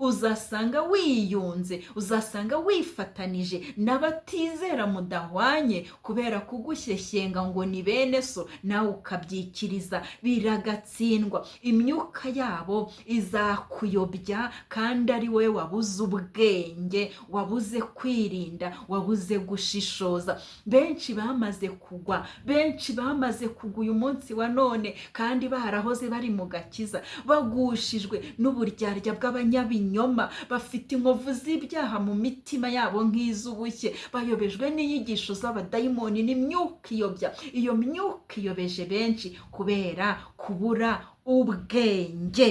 Uzasanga wiyunze, uzasanga wifatanije n'abatizera mudahwanye kubera kugushyeshyenga ngo ni bene so, nawe ukabyikiriza, biragatsindwa. Imyuka yabo izakuyobya kandi ari wowe wabuze ubwenge, wabuze kwirinda, wabuze gushishoza. Benshi bamaze kugwa, benshi bamaze kugwa uyu munsi wa none kandi barahoze bari mu gakiza, bagushijwe n'uburyarya bw'abanyabinyoma, bafite inkovu z'ibyaha mu mitima yabo nk'iz'ubushye, bayobejwe n'inyigisho z'abadayimoni n'imyuka iyobya. Iyo myuka iyobeje benshi kubera kubura ubwenge.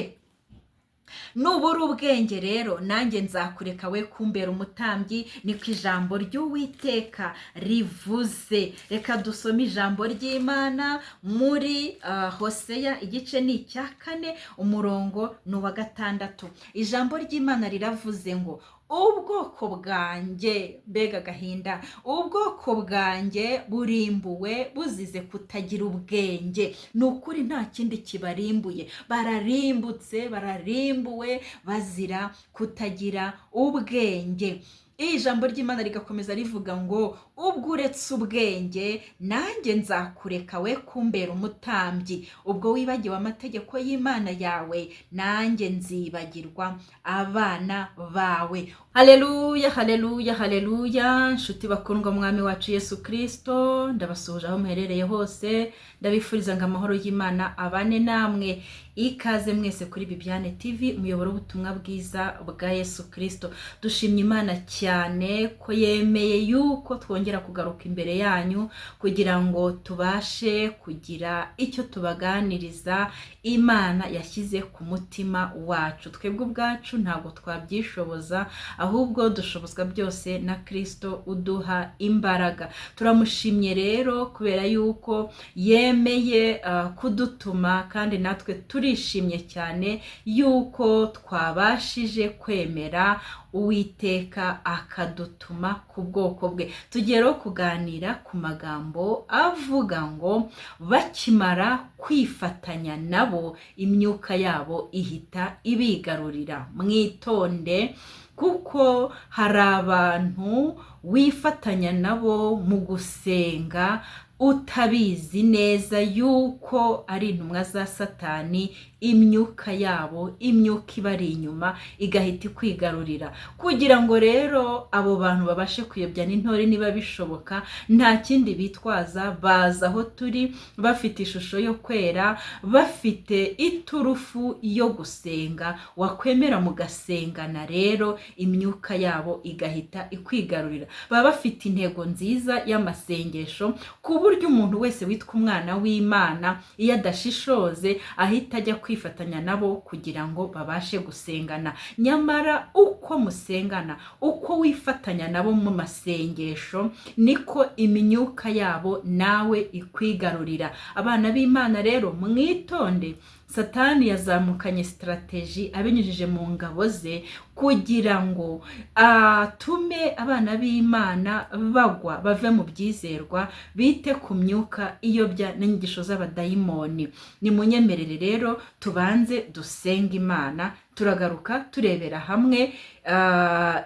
Nubura ubwenge rero, nanjye nzakureka we kumbera umutambyi, niko ijambo ry'Uwiteka rivuze. Reka dusome ijambo ry'Imana muri Hoseya, igice ni icya 4, umurongo ni uwa 6. Ijambo ry'Imana riravuze ngo: "Ubwoko bwanjye, mbega agahinda, ubwoko bwanjye burimbuwe buzize kutagira ubwenge." Ni ukuri, nta kindi kibarimbuye, bararimbutse, bararimbuwe bazira kutagira ubwenge. Iri jambo ry'Imana rigakomeza rivuga ngo: "Ubwo uretse ubwenge, nanjye nzakureka we kumbera umutambyi. Ubwo wibagiwe amategeko y'Imana yawe, nanjye nzibagirwa abana bawe." Haleluya, haleluya, haleluya! Nshuti bakundwa, Mwami wacu Yesu Kirisito, ndabasuhuje aho muherereye hose, ndabifuriza ngo amahoro y'Imana abane namwe. Ikaze mwese kuri Bibyane TV, umuyoboro w'ubutumwa bwiza bwa Yesu Kirisito. Dushimye Imana cyane ko yemeye yuko twongera kugaruka imbere yanyu kugira ngo tubashe kugira icyo tubaganiriza Imana yashyize ku mutima wacu. Twebwe ubwacu ntabwo twabyishoboza, ahubwo dushobozwa byose na Kirisito uduha imbaraga. Turamushimye rero kubera yuko yemeye kudutuma, kandi natwe turishimye cyane yuko twabashije kwemera Uwiteka akadutuma ku bwoko bwe. Tugiye rero kuganira ku magambo avuga ngo: "Bakimara kwifatanya nabo, imyuka yabo ihita ibigarurira." Mwitonde, kuko hari abantu wifatanya nabo mu gusenga utabizi neza yuko ari intumwa za Satani, imyuka yabo, imyuka ibari inyuma igahita ikwigarurira. Kugira ngo rero abo bantu babashe kuyobya n'intore niba bishoboka, nta kindi bitwaza, baza aho turi bafite ishusho yo kwera, bafite iturufu yo gusenga. Wakwemera mugasengana rero, imyuka yabo igahita ikwigarurira. Baba bafite intego nziza y'amasengesho, ku buryo umuntu wese witwa umwana w'Imana iyo adashishoze ahita ajya kwifatanya nabo kugira ngo babashe gusengana. Nyamara uko musengana, uko wifatanya nabo mu masengesho, niko imyuka yabo nawe ikwigarurira. Abana b'Imana rero, mwitonde. Satani yazamukanye strategy abinyujije mu ngabo ze kugira ngo atume abana b'Imana bagwa, bave mu byizerwa, bite ku myuka iyobya n'inyigisho z'abadayimoni. Nimunyemerere rero tubanze dusenge Imana, turagaruka turebera hamwe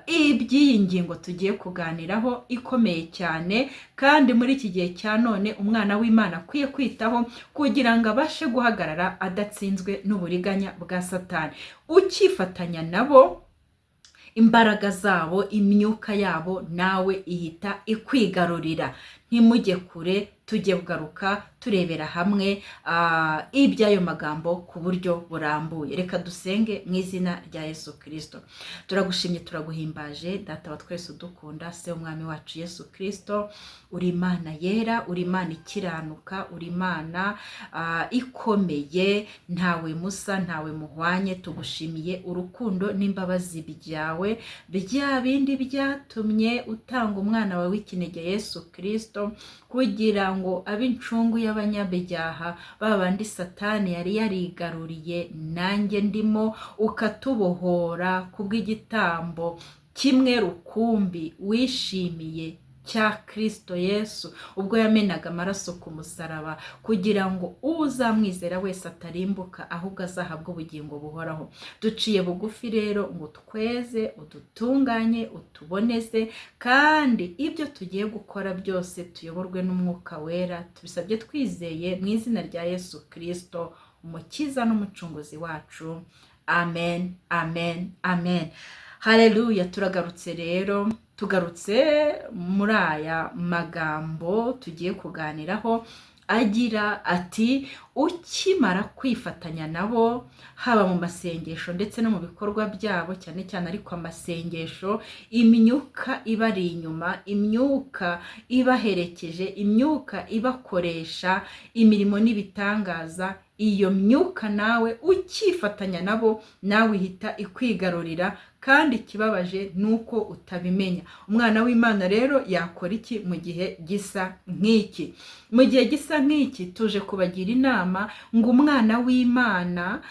iby'iyi ngingo tugiye kuganiraho ikomeye cyane, kandi muri iki gihe cya none umwana w'Imana akwiye kwitaho kugira ngo abashe guhagarara adatsinzwe n'uburiganya bwa Satani. Ukifatanya nabo, imbaraga zabo, imyuka yabo nawe ihita ikwigarurira. Ntimujye kure, tujye kugaruka turebera hamwe iby'ayo magambo ku buryo burambuye. Reka dusenge mu izina rya Yesu Kirisito. Turagushimye, turaguhimbaje, Data wa twese udukunda, Se w'Umwami wacu Yesu Kirisito. Uri Imana yera, uri Imana ikiranuka, uri Imana ikomeye, ntawe musa, ntawe muhwanye. Tugushimiye urukundo n'imbabazi byawe, bya bindi byatumye utanga umwana wawe w'ikinege Yesu Kirisito kugira ngo abe incungu y'abanyabyaha, ba bandi Satani yari yarigaruriye, nanjye ndimo, ukatubohora kubw'igitambo kimwe rukumbi wishimiye cya Kirisito Yesu ubwo yamenaga amaraso ku musaraba, kugira ngo uzamwizera wese atarimbuka, ahubwo azahabwe ubugingo buhoraho. Duciye bugufi rero ngo tweze, udutunganye, utuboneze, kandi ibyo tugiye gukora byose tuyoborwe n'Umwuka Wera. Tubisabye twizeye mu izina rya Yesu Kirisito, Umukiza n'Umucunguzi wacu. Amen, amen, amen. Haleluya. Turagarutse rero, tugarutse muri aya magambo tugiye kuganiraho agira ati: ukimara kwifatanya nabo, haba mu masengesho ndetse no mu bikorwa byabo, cyane cyane ariko amasengesho, imyuka ibari inyuma, imyuka ibaherekeje, imyuka ibakoresha imirimo n'ibitangaza, iyo myuka nawe ukifatanya nabo, nawe ihita ikwigarurira. Kandi ikibabaje ni uko utabimenya. Umwana w'Imana rero yakora iki mu gihe gisa nk'iki? Mu gihe gisa nk'iki, tuje kubagira inama ngo umwana w'Imana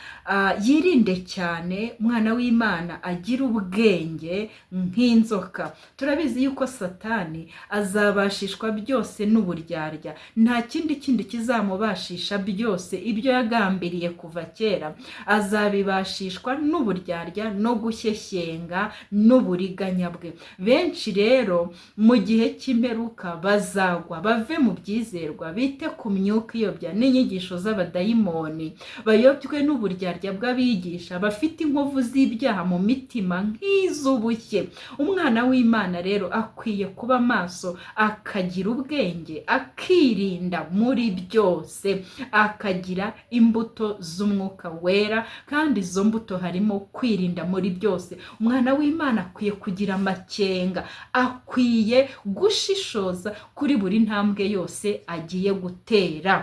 yirinde cyane, umwana w'Imana agire ubwenge nk'inzoka. Turabizi yuko Satani azabashishwa byose n'uburyarya. Nta kindi kizamubashisha byose ibyo yagambiriye kuva kera, azabibashishwa n'uburyarya no gushyeshyenga n'uburiganya bwe. Benshi rero mu gihe cy'imperuka bazagwa bave mu byizerwa, bite ku myuka iyobya n'inyigisho z'abadayimoni, bayobywe n'uburyarya bw'abigisha bafite inkovu z'ibyaha mu mitima nk'iz'ubushye. Umwana w'Imana rero akwiye kuba maso, akagira ubwenge, akirinda muri byose, akagira imbuto z'Umwuka Wera, kandi izo mbuto harimo kwirinda muri byose. Umwana w'Imana akwiye kugira amakenga, akwiye gushishoza kuri buri ntambwe yose agiye gutera.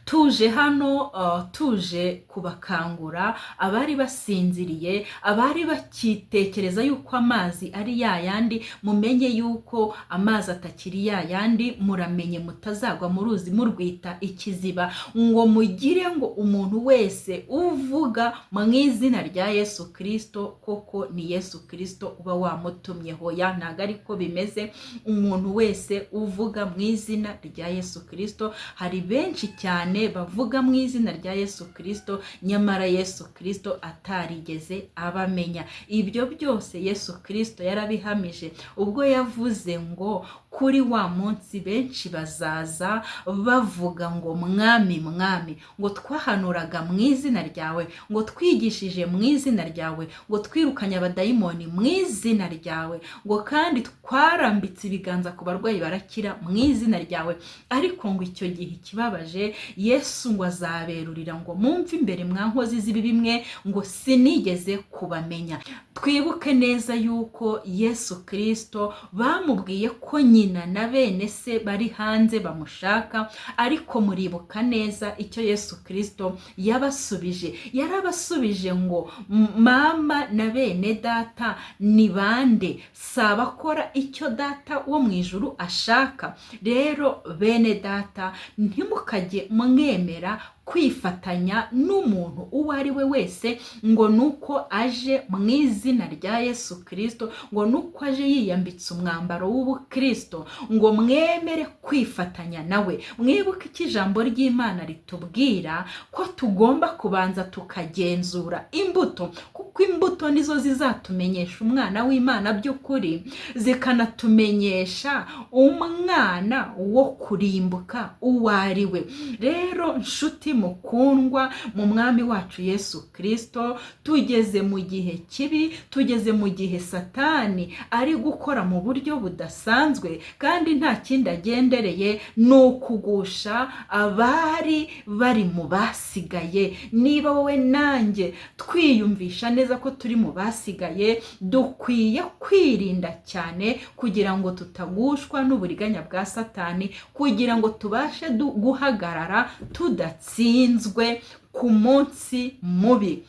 Tuje hano tuje kubakangura abari basinziriye, abari bakitekereza yuko amazi ari yayandi. Mumenye yuko amazi atakiri yayandi. Muramenye mutazagwa mu ruzi murwita ikiziba, ngo mugire ngo umuntu wese uvuga mu izina rya Yesu Kirisito koko ni Yesu Kirisito uba wamutumye. Hoya, ntabwo ariko bimeze. Umuntu wese uvuga mu izina rya Yesu Kirisito, hari benshi cyane bavuga mu izina rya Yesu Kirisito nyamara Yesu Kirisito atarigeze abamenya. Ibyo byose Yesu Kirisito yarabihamije ubwo yavuze ngo kuri wa munsi benshi bazaza bavuga ngo: "Mwami, Mwami, ngo twahanuraga mu izina ryawe, ngo twigishije mu izina ryawe, ngo twirukanye abadayimoni mu izina ryawe, ngo kandi twarambitse ibiganza ku barwayi barakira mu izina ryawe." Ariko ngo icyo gihe ikibabaje, Yesu ngo azaberurira ngo: "Mumve imbere, mwa nkozi z'ibibi mwe," ngo "sinigeze kubamenya." Twibuke neza yuko Yesu Kirisito bamubwiye ko nyina na bene se bari hanze bamushaka, ariko muribuka neza icyo Yesu Kirisito yabasubije. Yarabasubije ngo: "Mama na bene data ni bande? Si abakora icyo Data wo mu ijuru ashaka?" Rero bene data, ntimukajye mwemera kwifatanya n'umuntu uwo ari we wese ngo nuko aje mu izina rya Yesu Kirisito, ngo nuko aje yiyambitse umwambaro w'ubukristo, ngo mwemere kwifatanya nawe. Mwibuke icyo ijambo ry'Imana ritubwira, ko tugomba kubanza tukagenzura imbuto, kuko imbuto nizo zizatumenyesha umwana w'Imana by'ukuri, zikanatumenyesha umwana wo kurimbuka uwo ari we. Rero nshuti mukundwa mu Mwami wacu Yesu Kirisito, tugeze mu gihe kibi, tugeze mu gihe Satani ari gukora mu buryo budasanzwe, kandi nta kindi agendereye, ni ukugusha abari bari mu basigaye. Niba wowe nanjye twiyumvisha neza ko turi mu basigaye, dukwiye kwirinda cyane kugira ngo tutagushwa n'uburiganya bwa Satani, kugira ngo tubashe guhagarara tudatsinzwe ku munsi mubi.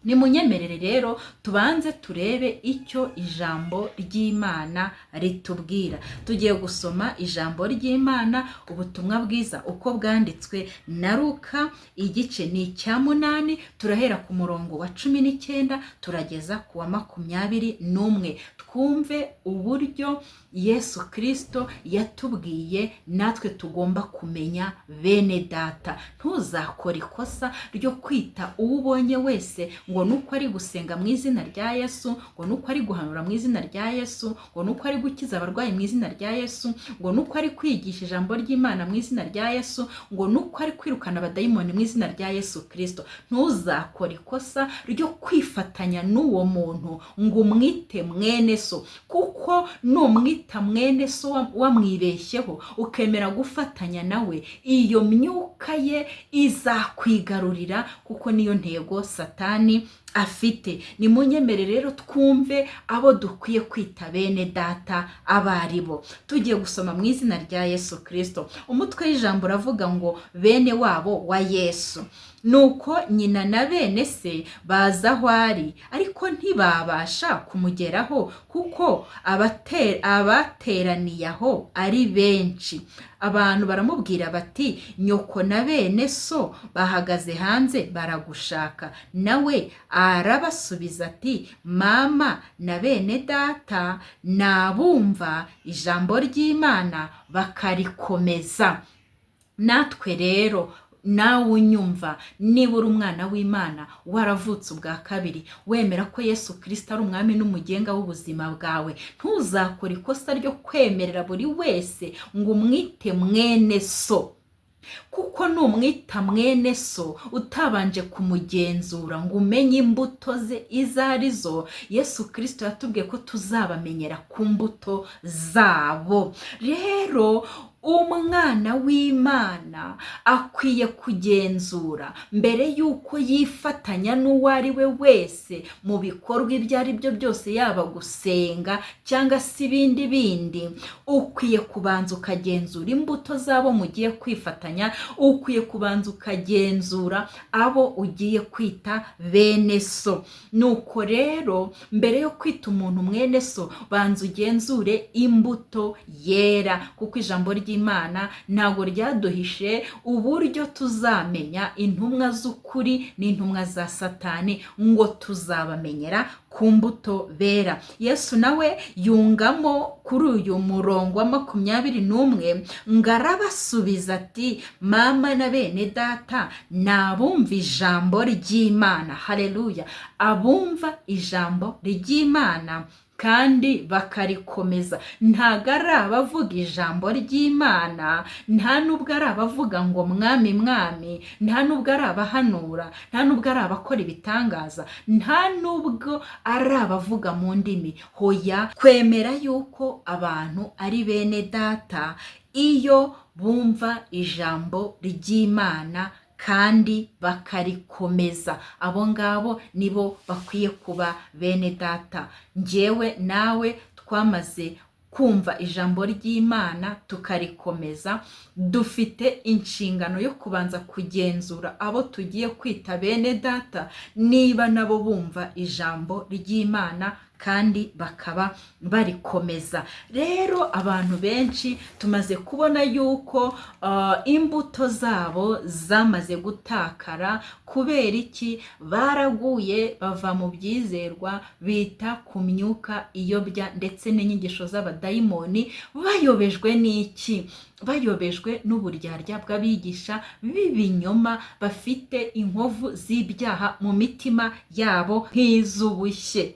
Nimunyemerere rero tubanze turebe icyo ijambo ry'Imana ritubwira. Tugiye gusoma ijambo ry'Imana, ubutumwa bwiza uko bwanditswe na Luka, igice ni icya 8, turahera ku murongo wa 19 turageza ku wa 21, twumve uburyo Yesu Kirisito yatubwiye natwe tugomba kumenya bene data. Ntuzakore ikosa ryo kwita uwo ubonye wese ngo nuko ari gusenga mu izina rya Yesu, ngo nuko ari guhanura mu izina rya Yesu, ngo nuko ari gukiza abarwayi mu izina rya Yesu, ngo nuko ari kwigisha ijambo ry'Imana mu izina rya Yesu, ngo nuko ari kwirukana abadayimoni mu izina rya Yesu Kirisito. Ntuzakore ikosa ryo kwifatanya n'uwo muntu ngo umwite mwene so, kuko numwita mwene so wamwibeshyeho ukemera gufatanya nawe, iyo myuka ye izakwigarurira, kuko niyo ntego Satani afite. Nimunyemere rero twumve abo dukwiye kwita bene data abo ari bo. Tugiye gusoma mu izina rya Yesu Kirisito. Umutwe w'ijambo uravuga ngo bene wabo wa Yesu. Nuko nyina na bene se baza aho ari, ariko ntibabasha kumugeraho kuko abateraniye aho ari benshi. Abantu baramubwira bati nyoko na bene so bahagaze hanze baragushaka. Nawe arabasubiza ati mama na bene data nabumva ijambo ry'Imana bakarikomeza. Natwe rero nawe unyumva, niba uri umwana w'Imana waravutse ubwa kabiri, wemera ko Yesu Kirisito ari umwami n'umugenga w'ubuzima bwawe, ntuzakore ikosa ryo kwemerera buri wese ngo umwite mwene so, kuko numwita mwene so utabanje kumugenzura ngo umenye imbuto ze izo ari zo, Yesu Kirisito yatubwiye ko tuzabamenyera ku mbuto zabo. Rero umwana w'Imana akwiye kugenzura mbere y'uko yifatanya n'uwo ari we wese mu bikorwa ibyo ari byo byose, yaba gusenga cyangwa se ibindi bindi. Ukwiye kubanza ukagenzura imbuto z'abo mugiye kwifatanya, ukwiye kubanza ukagenzura abo ugiye kwita bene so. Nuko rero mbere yo kwita umuntu mwene so, banza ugenzure imbuto yera, kuko ijambo ry'Imana ntabwo ryaduhishe uburyo tuzamenya intumwa z'ukuri n'intumwa za Satani, ngo tuzabamenyera ku mbuto bera. Yesu nawe yungamo kuri uyu murongo wa 21 ngo arabasubiza ati mama na bene data nabumva ijambo ry'Imana. Haleluya! Abumva ijambo ry'Imana kandi bakarikomeza. Ntabwo ari abavuga ijambo ry'Imana, nta nubwo ari abavuga ngo mwami mwami, nta nubwo ari abahanura, nta nubwo ari abakora ibitangaza, nta nubwo ari abavuga mu ndimi. Hoya, kwemera yuko abantu ari bene data iyo bumva ijambo ry'Imana kandi bakarikomeza, abo ngabo nibo bakwiye kuba bene data. Njyewe nawe twamaze kumva ijambo ry'Imana tukarikomeza, dufite inshingano yo kubanza kugenzura abo tugiye kwita bene data niba nabo bumva ijambo ry'Imana kandi bakaba barikomeza. Rero abantu benshi tumaze kubona yuko imbuto zabo zamaze gutakara. Kubera iki? Baraguye bava mu byizerwa, bita ku myuka iyobya ndetse n'inyigisho z'abadayimoni. Bayobejwe n'iki? Bayobejwe n'uburyarya bw'abigisha b'ibinyoma bafite inkovu z'ibyaha mu mitima yabo nk'iz'ubushye.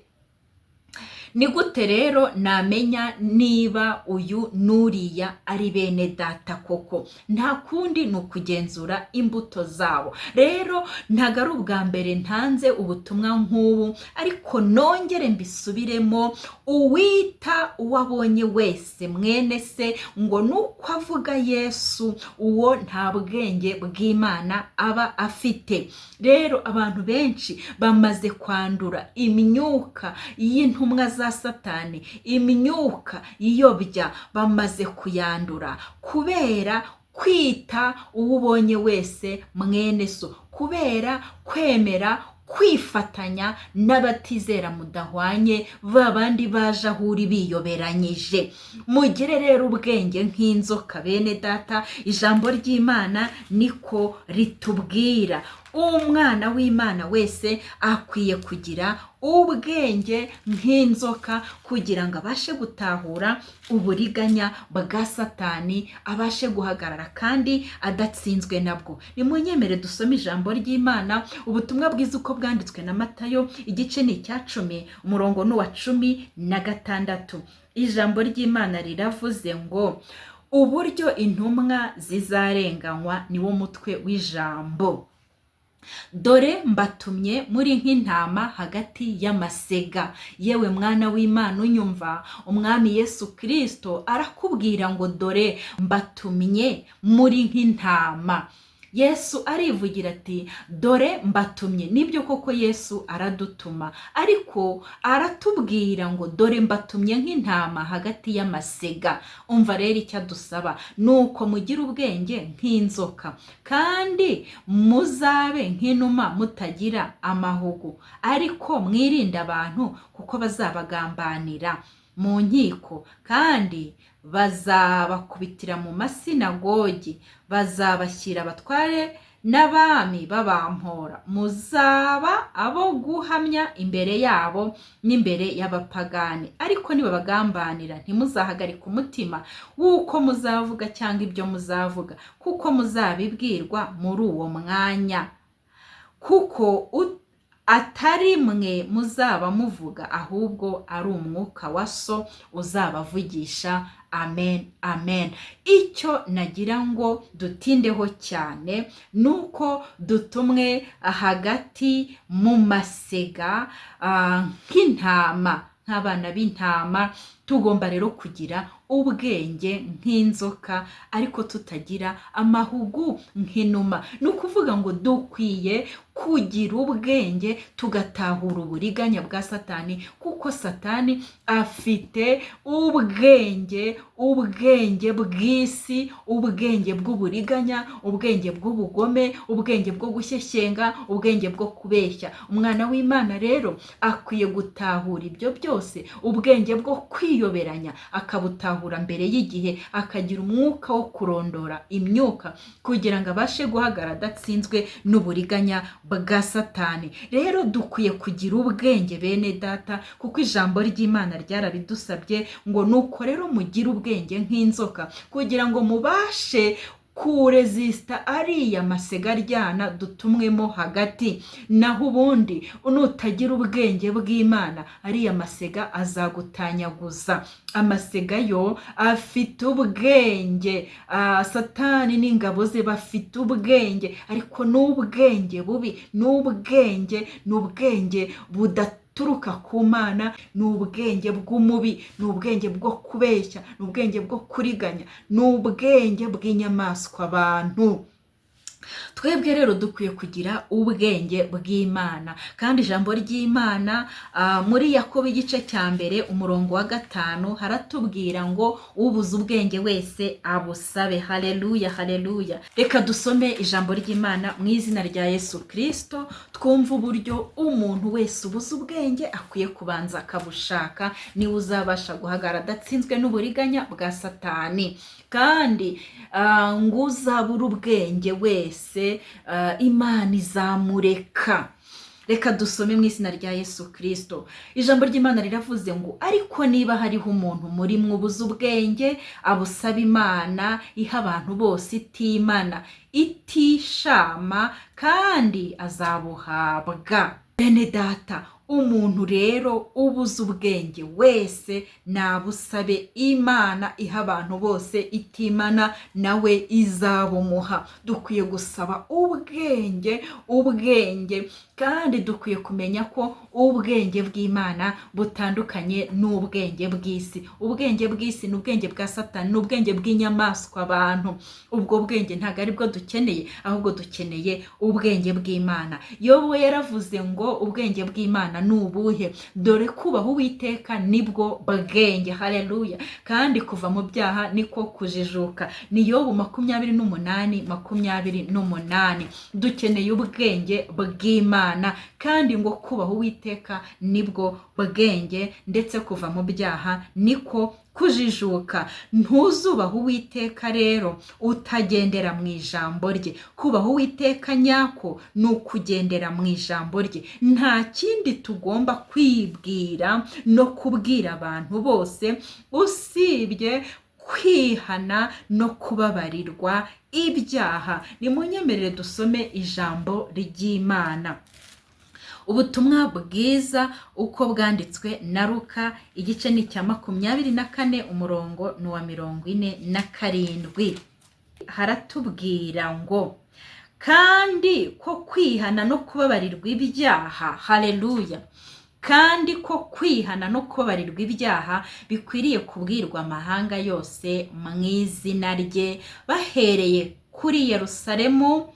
Ni gute rero namenya niba uyu n'uriya ari bene data koko? Nta kundi, ni ukugenzura imbuto zabo. Rero ntabwo ari ubwa mbere ntanze ubutumwa nk'ubu, ariko nongere mbisubiremo: uwita uwo abonye wese mwene se ngo nuko avuga Yesu, uwo nta bwenge bw'Imana aba afite. Rero abantu benshi bamaze kwandura imyuka y'intumwa za Satani, imyuka iyobya bamaze kuyandura kubera kwita uwo ubonye wese mwene so, kubera kwemera Kwifatanya n'abatizera mudahwanye, ba bandi baje aho uri biyoberanyije. Mugire rero ubwenge nk'inzoka, bene data. Ijambo ry'Imana niko ritubwira. Umwana w'Imana wese akwiye kugira ubwenge nk'inzoka kugira ngo abashe gutahura uburiganya bwa Satani, abashe guhagarara kandi adatsinzwe nabwo. Nimunyemere dusome ijambo ry'Imana, Ubutumwa bwiza uko bwanditswe na Matayo, igice ni icya 10, umurongo ni uwa 16. Ijambo ry'Imana riravuze ngo: "Uburyo intumwa zizarenganywa", niwo mutwe w'ijambo. "Dore mbatumye muri nk'intama hagati y'amasega." Yewe mwana w'Imana unyumva, Umwami Yesu Kirisito arakubwira ngo: "Dore mbatumye muri nk'intama." Yesu arivugira ati: "Dore mbatumye." Nibyo koko, Yesu aradutuma, ariko aratubwira ngo: "Dore mbatumye nk'intama hagati y'amasega." Umva rero icyo adusaba ni uko mugira ubwenge nk'inzoka, kandi muzabe nk'inuma mutagira amahugu. Ariko mwirinde abantu, kuko bazabagambanira mu nkiko, kandi bazabakubitira mu masinagogi, bazabashyira abatware n'abami babampora. Muzaba abo guhamya imbere yabo n'imbere y'abapagani. Ariko nibabagambanira, ntimuzahagarike umutima w'uko muzavuga cyangwa ibyo muzavuga, kuko muzabibwirwa muri uwo mwanya, kuko atari mwe muzaba muvuga, ahubwo ari Umwuka wa So uzabavugisha. Amen, amen. Icyo nagira ngo dutindeho cyane ni uko dutumwe hagati mu masega nk'intama, nk'abana b'intama. Tugomba rero kugira ubwenge nk'inzoka, ariko tutagira amahugu nk'inuma. Ni ukuvuga ngo dukwiye kugira ubwenge, tugatahura uburiganya bwa Satani, kuko Satani afite ubwenge, ubwenge bw'isi, ubwenge bw'uburiganya, ubwenge bw'ubugome, ubwenge bwo gushyeshyenga, ubwenge bwo kubeshya. Umwana w'Imana rero akwiye gutahura ibyo byose, ubwenge bwo kwiyoberanya akabutahura mbere y'igihe, akagira umwuka wo kurondora imyuka kugira ngo abashe guhagarara adatsinzwe n'uburiganya bwa Satani. Rero dukwiye kugira ubwenge, bene data, kuko ijambo ry'Imana ryarabidusabye ngo: "Nuko rero mugire ubwenge nk'inzoka, kugira ngo mubashe kurezisita ariya masega aryana dutumwemo hagati." Naho ubundi nutagira ubwenge bw'Imana, ariya masega azagutanyaguza. Amasega yo afite ubwenge. Satani n'ingabo ze bafite ubwenge, ariko ni ubwenge bubi, ni ubwenge budaturuka ku Mana, ni ubwenge bw'umubi, ni ubwenge bwo kubeshya, ni ubwenge bwo kuriganya, ni ubwenge bw'inyamaswa abantu. Twebwe rero dukwiye kugira ubwenge bw'Imana. Kandi ijambo ry'Imana muri Yakobo igice cya 1 umurongo wa 5 haratubwira ngo: "Ubuze ubwenge wese abusabe." Haleluya, haleluya. Reka dusome ijambo ry'Imana mu izina rya Yesu Kirisito, twumve uburyo umuntu wese ubuze ubwenge akwiye kubanza akabushaka, niwe uzabasha guhagarara adatsinzwe n'uburiganya bwa Satani. Kandi ngo uzabura ubwenge wese, Imana izamureka. Reka dusome mu izina rya Yesu Kirisito. Ijambo ry'Imana riravuze ngo: "Ariko niba hariho umuntu muri mwe ubuze ubwenge, abusaba Imana iha abantu bose itimana, itishama, kandi azabuhabwa." Bene data, umuntu rero ubuze ubwenge wese nabusabe Imana iha abantu bose itimana, nawe izabumuha. Dukwiye gusaba ubwenge, ubwenge. Kandi dukwiye kumenya ko ubwenge bw'Imana butandukanye n'ubwenge bw'isi. Ubwenge bw'isi ni ubwenge bwa Satani, ni ubwenge bw'inyamaswa abantu. Ubwo bwenge ntabwo ari bwo dukeneye, ahubwo dukeneye ubwenge bw'Imana. Yobu we yaravuze ngo: "Ubwenge bw'Imana ni ubuhe? Dore kubaha Uwiteka nibwo bwenge." Haleluya. "Kandi kuva mu byaha niko kujijuka." Ni Yobu 28:28. Dukeneye ubwenge bw'Imana. ry'Imana, kandi ngo kubaha Uwiteka nibwo bwenge, ndetse kuva mu byaha niko kujijuka. Ntuzubaha Uwiteka rero utagendera mu ijambo rye. Kubaha Uwiteka nyako ni ukugendera mu ijambo rye. Nta kindi tugomba kwibwira no kubwira abantu bose usibye kwihana no kubabarirwa ibyaha. Nimunyemerere dusome ijambo ry'Imana. Ubutumwa bwiza uko bwanditswe na Luka, igice ni icya 24, umurongo ni uwa 47. Haratubwira ngo kandi ko kwihana no kubabarirwa ibyaha, haleluya, kandi ko kwihana no kubabarirwa ibyaha bikwiriye kubwirwa amahanga yose mu izina rye, bahereye kuri Yerusalemu.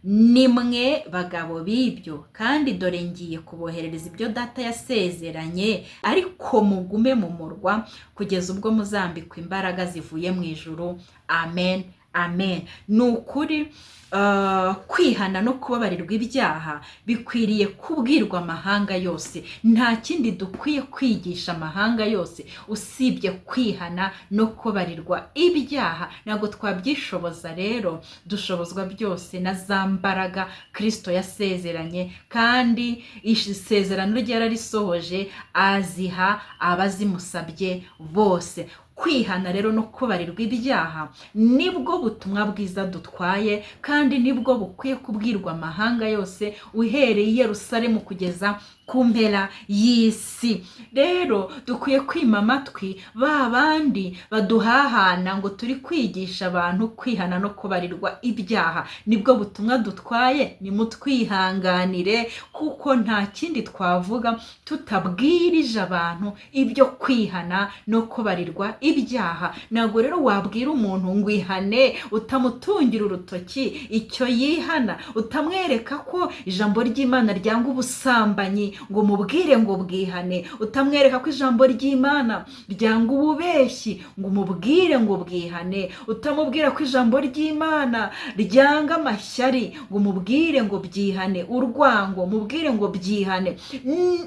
Nimwe bagabo b'ibyo, kandi dore ngiye kuboherereza ibyo Data yasezeranye, ariko mugume mu murwa kugeza ubwo muzambikwa imbaraga zivuye mu ijuru. Amen, amen. Ni ukuri kwihana no kubabarirwa ibyaha bikwiriye kubwirwa amahanga yose. Nta kindi dukwiye kwigisha amahanga yose usibye kwihana no kubabarirwa ibyaha. Ntabwo twabyishoboza rero, dushobozwa byose na za mbaraga Kirisito yasezeranye, kandi isezerano rye yararisohoje, aziha abazimusabye bose. Kwihana rero no kubabarirwa ibyaha nibwo butumwa bwiza dutwaye, kandi nibwo bukwiye kubwirwa amahanga yose uhereye i Yerusalemu kugeza ku mpera y'isi. Rero dukwiye kwima amatwi ba bandi baduhahana ngo turi kwigisha abantu kwihana no kubarirwa ibyaha. Nibwo butumwa dutwaye, nimutwihanganire, kuko nta kindi twavuga tutabwirije abantu ibyo kwihana no kubarirwa ibyaha. Ntabwo rero wabwira umuntu ngo ihane utamutungira urutoki icyo yihana, utamwereka ko ijambo ry'Imana ryanga ubusambanyi ngo mubwire ngo bwihane, utamwereka ko ijambo ry'Imana ryanga ububeshyi ngo umubwire ngo bwihane, utamubwira ko ijambo ry'Imana ryanga amashyari ngo umubwire ngo byihane, urwango mubwire ngo byihane.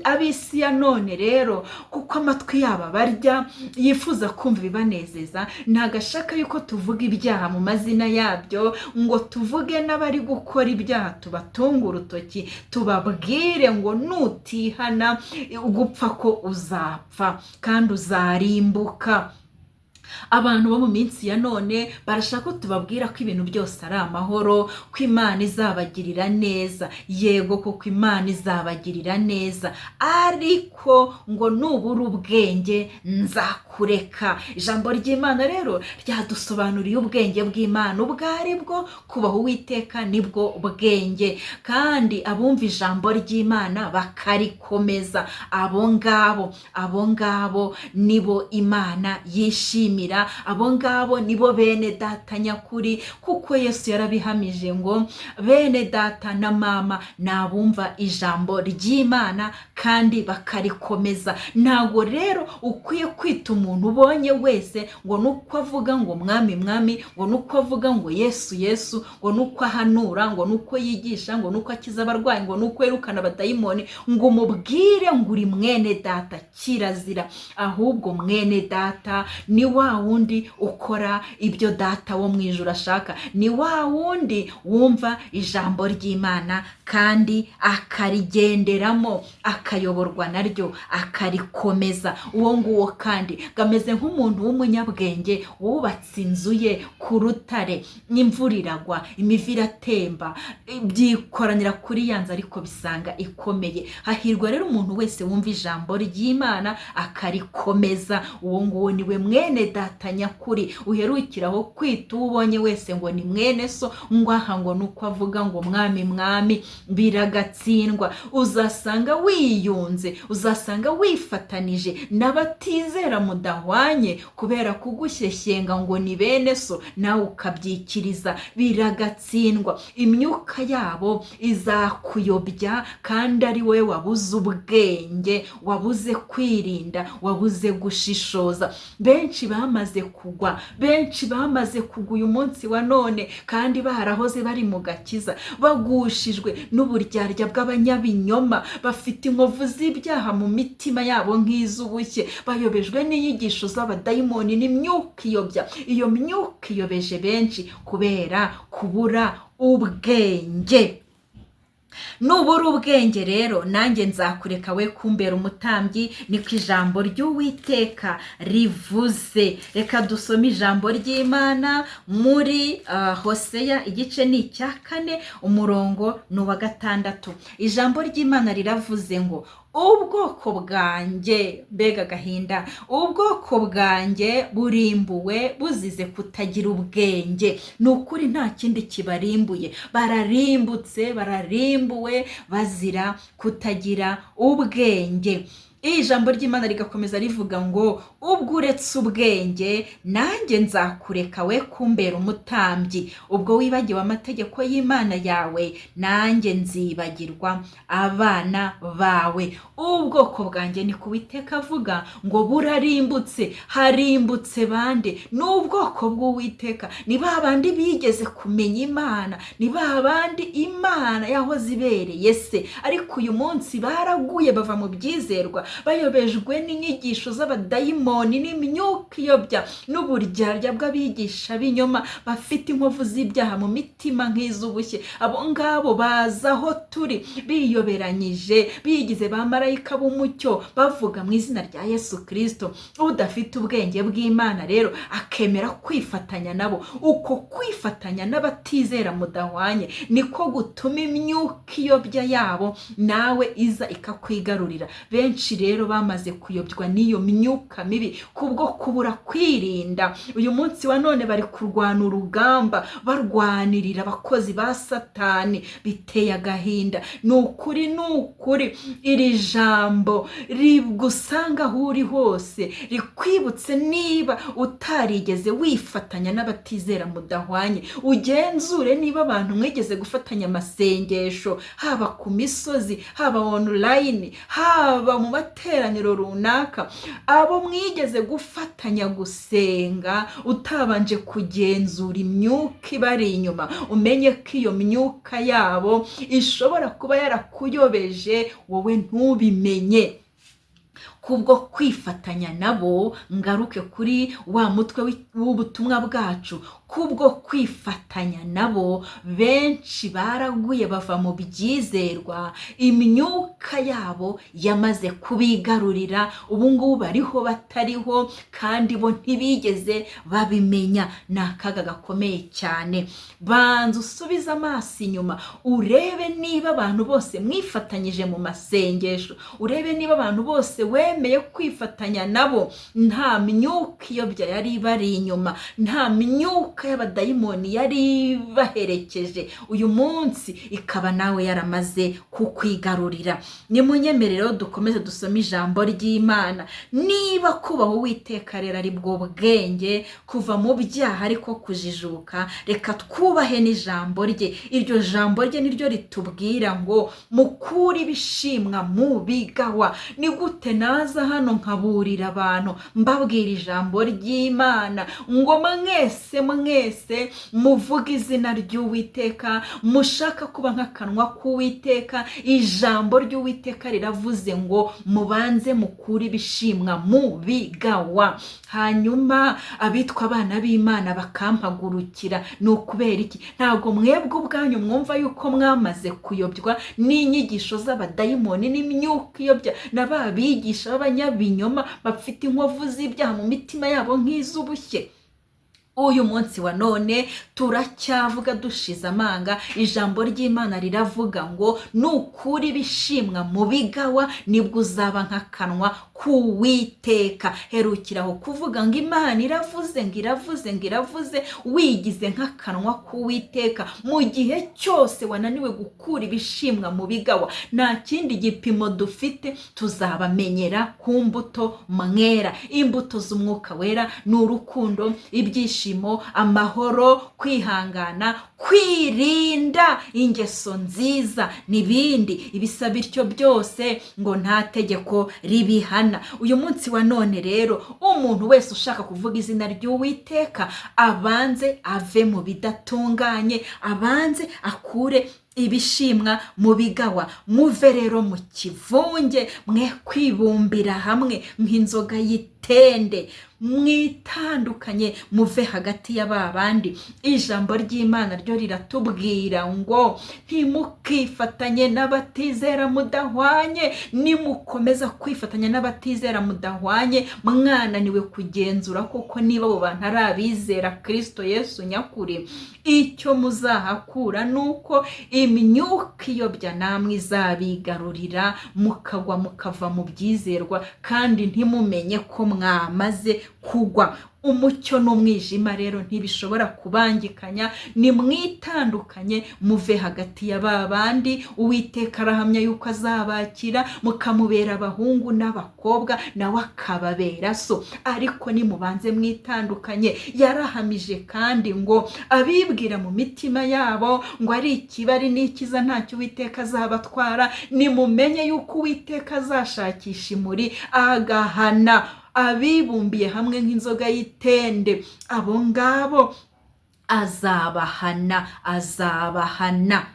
Ab'isi ya none rero, kuko amatwi yabo abarya, yifuza kumva ibibanezeza, ntabwo ashaka yuko tuvuga ibyaha mu mazina yabyo, ngo tuvuge n'abari gukora ibyaha tubatunge urutoki tubabwire ngo nutihana gupfa ko uzapfa kandi uzarimbuka. Abantu bo mu minsi ya none barashaka ko tubabwira ko ibintu byose ari amahoro, ko Imana izabagirira neza. Yego kuko Imana izabagirira neza, ariko ngo nubura ubwenge nzakureka. Ijambo ry'Imana rero ryadusobanuriye ubwenge bw'Imana ubwo ari bwo. Kubaha Uwiteka nibwo bwenge, kandi abumva ijambo ry'Imana bakarikomeza, abo ngabo nibo Imana yishimira, abo ngabo nibo bene data nyakuri, kuko Yesu yarabihamije ngo bene data na mama ni abumva ijambo ry'Imana kandi bakarikomeza. Ntabwo rero ukwiye kwita umuntu ubonye wese ngo nuko avuga ngo mwami mwami, ngo nuko avuga ngo Yesu Yesu, ngo nuko ahanura, ngo nuko yigisha, ngo nuko akiza abarwayi, ngo nuko yirukana abadayimoni, ngo umubwire ngo uri mwene data. Kirazira. Ahubwo mwene data ni wa wundi ukora ibyo Data wo mu ijuru ashaka, ni wa wundi wumva ijambo ry'Imana kandi akarigenderamo, akayoborwa naryo, akarikomeza. Uwo nguwo kandi gameze nk'umuntu w'umunyabwenge wubatse inzu ye ku rutare. Imvura iragwa, imivu iratemba, byikoranira kuri ya nzu, ariko bisanga ikomeye. Hahirwa rero umuntu wese wumva ijambo ry'Imana akarikomeza. Uwo nguwo niwe mwene data nyakuri. Uherukiraho kwita uwo ubonye wese ngo ni mwene so, ngo aha ngo nuko avuga ngo mwami mwami, biragatsindwa. Uzasanga wiyunze, uzasanga wifatanije n'abatizera mudahwanye kubera kugushyeshyenga ngo ni bene so, nawe ukabyikiriza, biragatsindwa. Imyuka yabo izakuyobya, kandi ari wowe wabuze ubwenge, wabuze kwirinda, wabuze gushishoza. Benshi bamaze bamaze kugwa, benshi bamaze kugwa uyu munsi wa none, kandi barahoze bari mu gakiza, bagushijwe n'uburyarya bw'abanyabinyoma, bafite inkovu z'ibyaha mu mitima yabo nk'iz'ubushye, bayobejwe n'inyigisho z'abadayimoni n'imyuka iyobya. Iyo myuka iyobeje benshi kubera kubura ubwenge. Nubura ubwenge rero, nanjye nzakureka we kumbera umutambyi, niko ijambo ry'Uwiteka rivuze. Reka dusome ijambo ry'Imana muri Hoseya, igice ni icya 4, umurongo ni uwa 6. Ijambo ry'Imana riravuze ngo: "Ubwoko bwanjye", mbega agahinda, "ubwoko bwanjye burimbuwe buzize kutagira ubwenge." Ni ukuri, nta kindi kibarimbuye, bararimbutse, bararimbuwe bazira kutagira ubwenge. Iri jambo ry'Imana rigakomeza rivuga ngo: "Ubwo uretse ubwenge, nanjye nzakureka we kumbera umutambyi. Ubwo wibagiwe amategeko y'Imana yawe, nanjye nzibagirwa abana bawe." Ubwoko bwanjye, ni ku Witeka avuga ngo burarimbutse. Harimbutse bande? Ni ubwoko bw'Uwiteka, ni ba bandi bigeze kumenya Imana, ni ba bandi Imana yahoze ibereye se, ariko uyu munsi baraguye bava mu byizerwa, bayobejwe n'inyigisho z'abadayimoni n'imyuka iyobya n'uburyarya bw'abigisha b'inyoma, bafite inkovu z'ibyaha mu mitima nk'iz'ubushye. Abo ngabo baza aho turi biyoberanyije, bigize ba marayika b'umucyo, bavuga mu izina rya Yesu Kirisito. Udafite ubwenge bw'Imana rero akemera kwifatanya nabo, uko kwifatanya n'abatizera mudahwanye niko gutuma imyuka iyobya yabo nawe iza ikakwigarurira. Benshi rero bamaze kuyobywa n'iyo myuka mibi kubwo kubura kwirinda. Uyu munsi wa none bari kurwana urugamba, barwanirira abakozi ba Satani. Biteye agahinda, ni ukuri, ni ukuri. Iri jambo rigusanga aho uri hose, rikwibutse: niba utarigeze wifatanya n'abatizera mudahwanye, ugenzure niba abantu mwigeze gufatanya amasengesho, haba ku misozi, haba online, haba mu materaniro runaka, abo mwigeze gufatanya gusenga utabanje kugenzura imyuka ibari inyuma, umenye ko iyo myuka yabo ishobora kuba yarakuyobeje wowe ntubimenye kubwo kwifatanya nabo. Ngaruke kuri wa mutwe w'ubutumwa bwacu: kubwo kwifatanya nabo, benshi baraguye bava mu byizerwa, imyuka yabo yamaze kubigarurira. Ubu ngubu bariho batariho, kandi bo ntibigeze babimenya. Ni akaga gakomeye cyane. Banza usubize amaso inyuma, urebe niba abantu bose mwifatanyije mu masengesho, urebe niba abantu bose wemeye kwifatanya nabo nta myuka iyobya yari ibari inyuma, nta myuka y'abadayimoni yari ibaherekeje, uyu munsi ikaba nawe yaramaze kukwigarurira. Nimunyemerere dukomeze dusome ijambo ry'Imana. Niba kubaha Uwiteka rero ari bwo bwenge, kuva mu byaha ariko kujijuka, reka twubahe n'ijambo rye. Iryo jambo rye niryo ritubwira ngo: "Mukure ibishimwa mu bigawa." Ni gute naza hano nkaburira abantu, mbabwira ijambo ry'Imana ngo: "Mwese mwese muvuge izina ry'Uwiteka, mushaka kuba nk'akanwa k'Uwiteka, ijambo ry'Uwiteka riravuze ngo mubanze mukure ibishimwa mu bigawa", hanyuma abitwa abana b'Imana bakampagurukira? Ni ukubera iki? Ntabwo mwebwe ubwanyu mwumva yuko mwamaze kuyobywa n'inyigisho z'abadayimoni n'imyuka iyobya na ba bigisha b'abanyabinyoma bafite inkovu z'ibyaha mu mitima yabo nk'iz'ubushye? Uyu munsi wa none turacyavuga dushize amanga. Ijambo ry'Imana riravuga ngo: "Nukura ibishimwa mu bigawa, nibwo uzaba nk'akanwa k'Uwiteka." Herukiraho kuvuga ngo Imana iravuze, ngo iravuze, ngo iravuze, wigize nk'akanwa k'Uwiteka mu gihe cyose wananiwe gukura ibishimwa mu bigawa. Nta kindi gipimo dufite, tuzabamenyera ku mbuto mwera. Imbuto z'Umwuka Wera ni urukundo, ibyishimo, amahoro, kwihangana. Kwirinda ingeso nziza n'ibindi ibisa bityo byose, ngo nta tegeko ribihana. Uyu munsi wa none rero, umuntu wese ushaka kuvuga izina ry'Uwiteka abanze ave mu bidatunganye, abanze akure ibishimwa mu bigawa. Muve rero mu kivunge, mwe kwibumbira hamwe nk'inzoga y'itende. Mwitandukanye, muve hagati ya ba bandi. Ijambo ry'Imana ryo riratubwira ngo ntimukifatanye n'abatizera mudahwanye. Nimukomeza kwifatanya n'abatizera mudahwanye, mwananiwe kugenzura koko niba abo bantu ari abizera Kirisito Yesu nyakuri, icyo muzahakura ni uko imyuka iyobya namwe izabigarurira, mukagwa, mukava mu byizerwa, kandi ntimumenye ko mwamaze kugwa. Umucyo n'umwijima rero ntibishobora kubangikanya. Nimwitandukanye, muve hagati ya ba bandi. Uwiteka arahamya yuko azabakira, mukamubera abahungu n'abakobwa, nawe akababera so, ariko nimubanze mwitandukanye. Yarahamije kandi ngo abibwira mu mitima yabo ngo ari ikibari n'ikiza, ntacyo Uwiteka azabatwara, nimumenye yuko Uwiteka azashakisha imuri, agahana abibumbiye hamwe nk'inzoga y'itende. Abo ngabo azabahana, azabahana.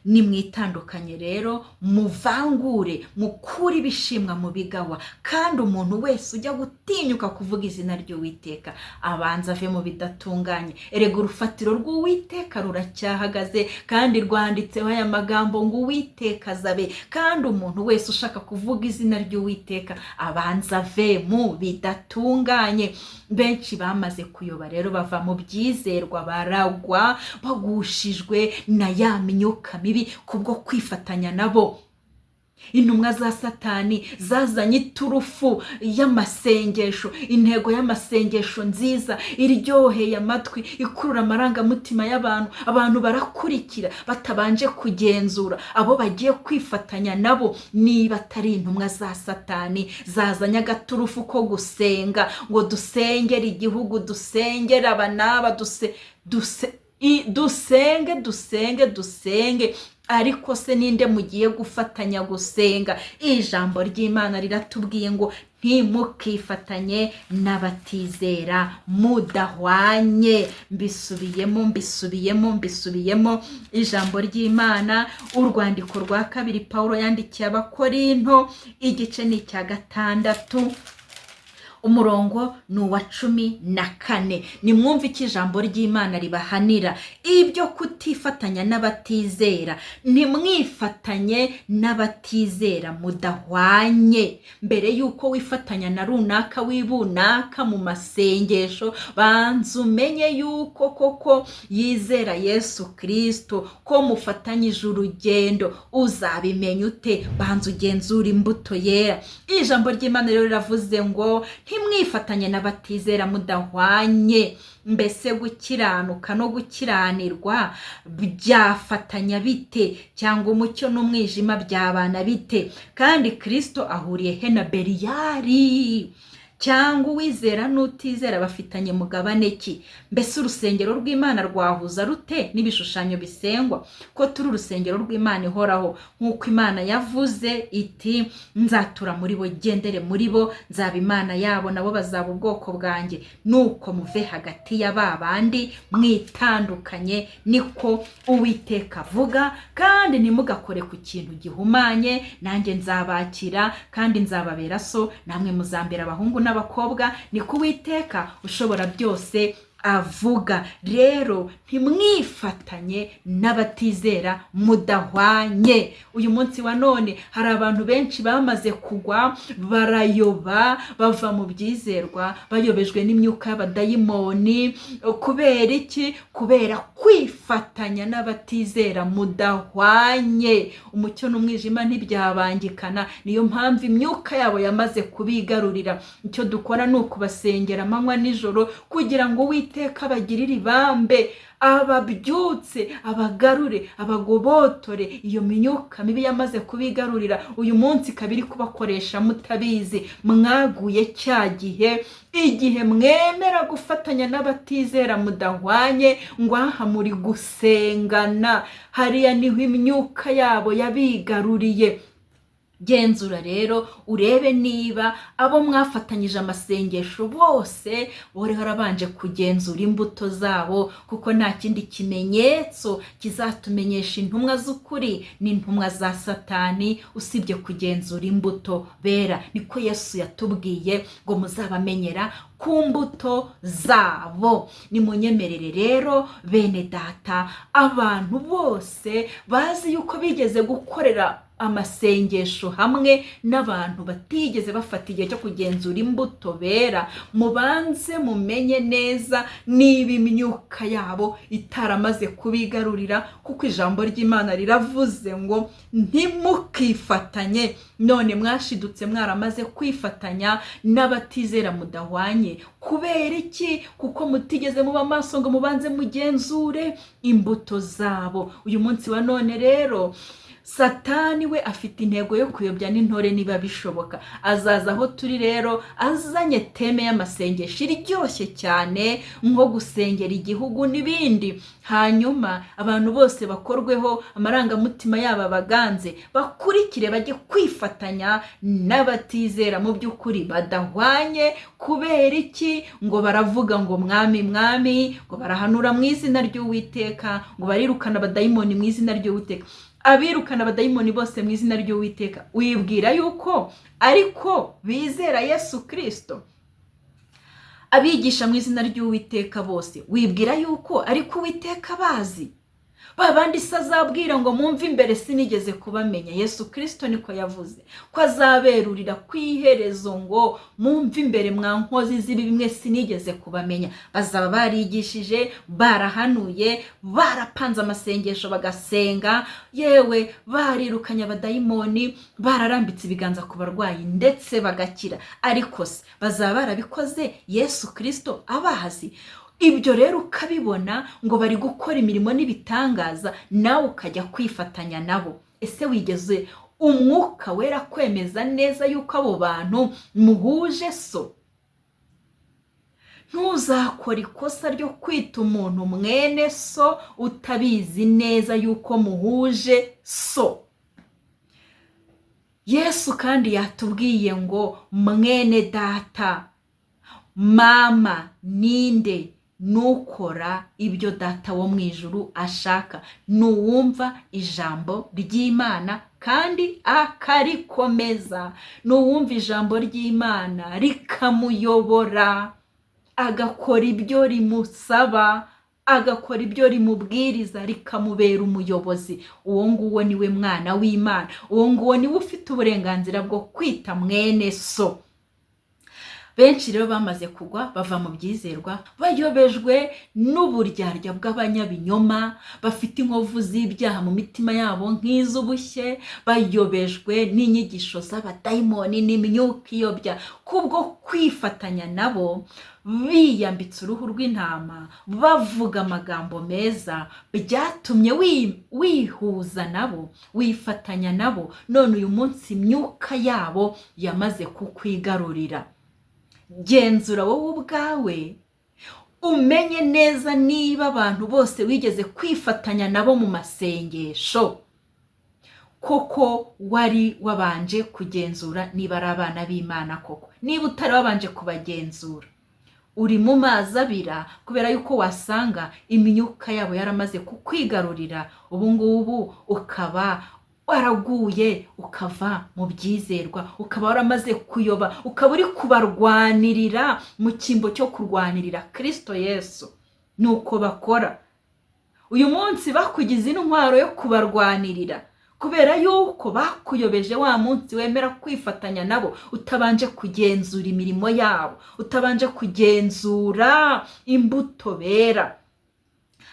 Nimwitandukanye rero, muvangure, mukure ibishimwa mu bigawa. Kandi umuntu wese ujya gutinyuka kuvuga izina ry'Uwiteka abanza ave mu bidatunganye. Erega urufatiro rw'Uwiteka ruracyahagaze, kandi rwanditseho aya magambo ngo "Uwiteka azabe". Kandi umuntu wese ushaka kuvuga izina ry'Uwiteka abanza ave mu bidatunganye. Benshi bamaze kuyoba rero, bava mu byizerwa, baragwa, bagushijwe na ya myuka mibi kubwo kwifatanya nabo. Intumwa za Satani zazanye iturufu y'amasengesho, intego y'amasengesho nziza iryoheye amatwi, ikurura amarangamutima y'abantu. Abantu barakurikira batabanje kugenzura abo bagiye kwifatanya nabo niba atari intumwa za Satani zazanye agaturufu ko gusenga, ngo dusengere igihugu, dusengere aba n'aba, duse duse dusenge, dusenge, dusenge. Ariko se ninde mugiye gufatanya gusenga? Ijambo ry'Imana riratubwiye ngo ntimukifatanye n'abatizera mudahwanye. Mbisubiyemo, mbisubiyemo, mbisubiyemo. Ijambo ry'Imana, urwandiko rwa kabiri Pawulo yandikiye Abakorinto, igice ni icya 6, umurongo ni uwa 14. Nimwumve icyo ijambo ry'Imana ribahanira ibyo kutifatanya n'abatizera. Ntimwifatanye n'abatizera mudahwanye. Mbere y'uko wifatanya na runaka w'ibunaka mu masengesho, banza umenye yuko koko yizera Yesu Kirisito, ko mufatanyije urugendo. Uzabimenya ute? Banza ugenzura imbuto yera. Ijambo ry'Imana rero riravuze ngo ntimwifatanye n'abatizera mudahwanye. Mbese gukiranuka no gukiranirwa byafatanya bite? Cyangwa umucyo n'umwijima byabana bite? Kandi Kirisito ahuriye he na Beriyari? Cyangwa uwizera n'utizera bafitanye mugabane ki? Mbese urusengero rw'Imana rwahuza rute n'ibishushanyo bisengwa? Ko turi urusengero rw'Imana ihoraho, nk'uko Imana yavuze iti: "Nzatura muri bo, gendere muri bo, nzaba Imana yabo, nabo bazaba ubwoko bwanjye." Nuko muve hagati ya ba bandi, mwitandukanye, niko Uwiteka avuga, kandi ntimugakore ku kintu gihumanye, nanjye nzabakira, kandi nzababera so, namwe muzambera abahungu n'abakobwa, niko Uwiteka ushobora byose avuga. Rero ntimwifatanye n'abatizera mudahwanye. Uyu munsi wa none hari abantu benshi bamaze kugwa, barayoba, bava mu byizerwa, bayobejwe n'imyuka y'abadayimoni. Kubera iki? Kubera kwifatanya n'abatizera mudahwanye. Umucyo n'umwijima ntibyabangikana. Niyo mpamvu imyuka yabo yamaze kubigarurira. Icyo dukora ni ukubasengera amanywa nijoro kugira ngo Uwiteka Uwiteka abagirire ibambe, ababyutse, abagarure, abagobotore iyo myuka mibi yamaze kubigarurira. Uyu munsi ikaba iri kubakoresha mutabizi. Mwaguye cya gihe, igihe mwemera gufatanya n'abatizera mudahwanye, ngo aha muri gusengana, hariya niho imyuka yabo yabigaruriye. Genzura rero urebe niba abo mwafatanyije amasengesho bose wari warabanje kugenzura imbuto zabo, kuko nta kindi kimenyetso kizatumenyesha intumwa z'ukuri n'intumwa za Satani usibye kugenzura imbuto bera. Niko Yesu yatubwiye ngo muzabamenyera ku mbuto zabo. Nimunyemerere rero bene data, abantu bose bazi yuko bigeze gukorera amasengesho hamwe n'abantu batigeze bafata igihe cyo kugenzura imbuto bera, mubanze mumenye neza niba imyuka yabo itaramaze kubigarurira, kuko ijambo ry'Imana riravuze ngo ntimukifatanye. None mwashidutse mwaramaze kwifatanya n'abatizera mudahwanye. Kubera iki? Kuko mutigeze muba maso ngo mubanze mugenzure imbuto zabo. Uyu munsi wa none rero Satani we afite intego yo kuyobya n'intore niba bishoboka. Azaza aho turi rero azanye theme y'amasengesho iryoshye cyane, nko gusengera igihugu n'ibindi, hanyuma abantu bose bakorweho amarangamutima yabo abaganze, bakurikire bajye kwifatanya n'abatizera mu by'ukuri badahwanye. Kubera iki? Ngo baravuga ngo mwami mwami, ngo barahanura mu izina ry'Uwiteka, ngo barirukana abadayimoni mu izina ry'Uwiteka. Abirukana abadayimoni bose mu izina ry'Uwiteka, wibwira yuko ariko bizera Yesu Kirisito? Abigisha mu izina ry'Uwiteka bose, wibwira yuko ariko Uwiteka bazi? Ba bandi se azabwira ngo mwumve imbere sinigeze kubamenya? Yesu Kirisito niko yavuze ko azaberurira ku iherezo ngo mwumve imbere mwa nkozi z'ibibi mwe, sinigeze kubamenya. Bazaba barigishije, barahanuye, barapanze amasengesho bagasenga, yewe barirukanye abadayimoni, bararambitse ibiganza ku barwayi ndetse bagakira. Ariko se bazaba barabikoze Yesu Kirisito abazi? Ibyo rero ukabibona ngo bari gukora imirimo n'ibitangaza, nawe ukajya kwifatanya nabo. Ese wigeze Umwuka Wera kwemeza neza yuko abo bantu muhuje so? Ntuzakore ikosa ryo kwita umuntu mwene so utabizi neza yuko muhuje so. Yesu kandi yatubwiye ngo mwene data, mama ninde? Nukora ibyo Data wo mu ijuru ashaka, nuwumva ijambo ry'Imana kandi akarikomeza, nuwumva ijambo ry'Imana rikamuyobora, agakora ibyo rimusaba, agakora ibyo rimubwiriza, rikamubera umuyobozi, uwo nguwo niwe mwana w'Imana, uwo nguwo niwe ufite uburenganzira bwo kwita mwene so. Benshi rero bamaze kugwa bava mu byizerwa, bayobejwe n'uburyarya bw'abanyabinyoma bafite inkovu z'ibyaha mu mitima yabo nk'iz'ubushye, bayobejwe n'inyigisho z'abadayimoni n'imyuka iyobya. Kubwo kwifatanya nabo biyambitse uruhu rw'intama, bavuga amagambo meza, byatumye wihuza nabo, wifatanya nabo. None uyu munsi imyuka yabo yamaze kukwigarurira. Genzura wowe ubwawe umenye neza niba abantu bose wigeze kwifatanya nabo mu masengesho koko wari wabanje kugenzura niba ari abana b'Imana koko. Niba utari wabanje kubagenzura, uri mu mazi abira, kubera yuko wasanga imyuka yabo yaramaze kukwigarurira, ubu ngubu ukaba waraguye ukava mu byizerwa, ukaba waramaze kuyoba, ukaba uri kubarwanirira mu cyimbo cyo kurwanirira Kirisito Yesu. Nuko bakora uyu munsi, bakugize intwaro yo kubarwanirira, kubera yuko bakuyobeje wa munsi wemera kwifatanya nabo utabanje kugenzura imirimo yabo, utabanje kugenzura imbuto bera.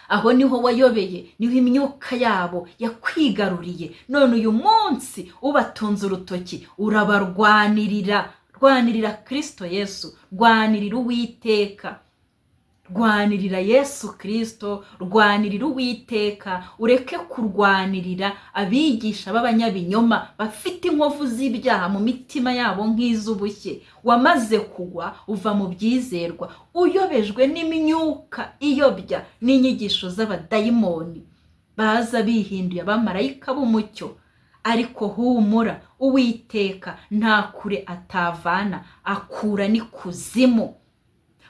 Aho niho wayobeye, niho imyuka yabo yakwigaruriye. None uyu munsi ubatunze urutoki, urabarwanirira. Rwanirira Kirisito Yesu, rwanirira Uwiteka, Rwanirira Yesu Kirisito, rwanirira Uwiteka, ureke kurwanirira abigisha b'abanyabinyoma bafite inkovu z'ibyaha mu mitima yabo nk'iz'ubushye. Wamaze kugwa uva mu byizerwa, uyobejwe n'imyuka iyobya n'inyigisho z'abadayimoni baza bihinduye abamarayika b'umucyo. Ariko humura, Uwiteka nta kure atavana, akura n'ikuzimu.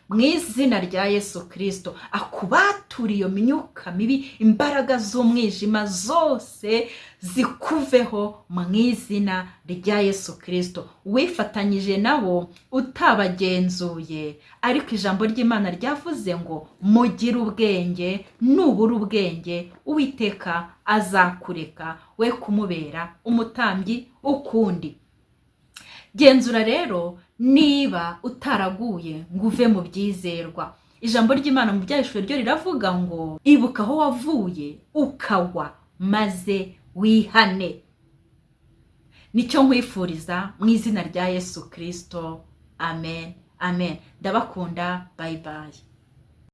Mu izina rya Yesu Kirisito akubature iyo myuka mibi, imbaraga z'umwijima zose zikuveho mu izina rya Yesu Kirisito. Wifatanyije nabo utabagenzuye, ariko ijambo ry'Imana ryavuze ngo mugire ubwenge, nubura ubwenge Uwiteka azakureka we kumubera umutambyi ukundi. Genzura rero niba utaraguye ngo uve mu byizerwa. Ijambo ry'Imana mu Byahishuwe ryo riravuga ngo ibuka aho wavuye ukagwa maze wihane. Nicyo nkwifuriza mu izina rya Yesu Kirisito. Amen, amen. Ndabakunda, bye bye.